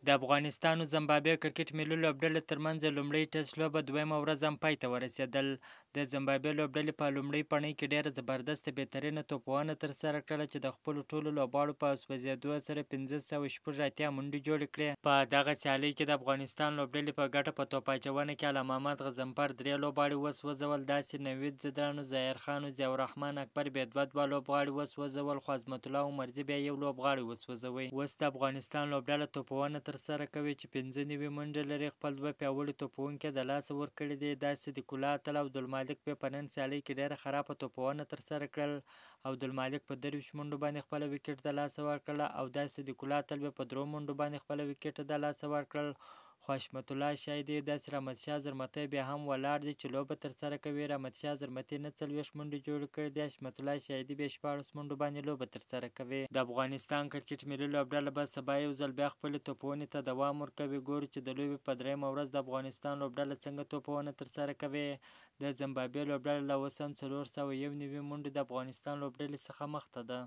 د افغانستان او زمبابوې کرکټ ملي لوبډلې ترمنځ لومړۍ ټیسټ لوبه دویمه ورځ هم پای ته ورسېدل. د زمبابوې لوبډلې په لومړۍ پڼۍ کې ډېره زبردسته بهترینه توپوهنه ترسره کړله چې د خپلو ټولو لوبغاړو په سوځېدو سره 586 منډې جوړې کړې. په دغه سیالۍ کې د افغانستان لوبډلې په ګټه په توپ اچونه کې الله محمد غضنفر درې لوبغاړي وسوځول، داسې نوید ځدراڼ، ظاهر خان او ضیاالرحمن اکبر بیا دوه دوه لوبغاړي وسوځول، خو عظمت الله عمرزي بیا یو لوبغاړی وسوځوی. اوس د افغانستان لوبډله توپوهنه ترسره کوي چې 95 منډې لري، خپل دوه پیاوړي توپوهونکي د لاسه ورکړي دي. دا صدیق الله اتل او عبدالمالک بیا په نن سیالۍ کې ډېره خرابه توپوهنه ترسره کړل. عبدالمالک په 23 منډو باندې خپله ویکټ د لاسه ورکړله او دا صدیق الله اتل بیا په درو منډو باندې خپله ویکټ د لاسه ورکړل. خو حشمت الله شاهدي، داسې رحمت شاه زرمتی بیا هم ولاړ دي چې لوبه ترسره کوي. رحمت شاه زرمتي نه 40 منډې جوړې کړې دي، حشمت الله شاهدي بیا 16 منډو باندې لوبه ترسره کوي. د افغانستان کرکټ ملي لوبډله به سبا یو ځل بیا خپلې توپوهنې ته دوام ورکوي. ګورو چې د لوبې په درېیمه ورځ د افغانستان لوبډله څنګه توپوهنه ترسره کوي. د زمبابوې لوبډله لا اوس هم 491 منډې د افغانستان لوبډلې څخه مخته ده.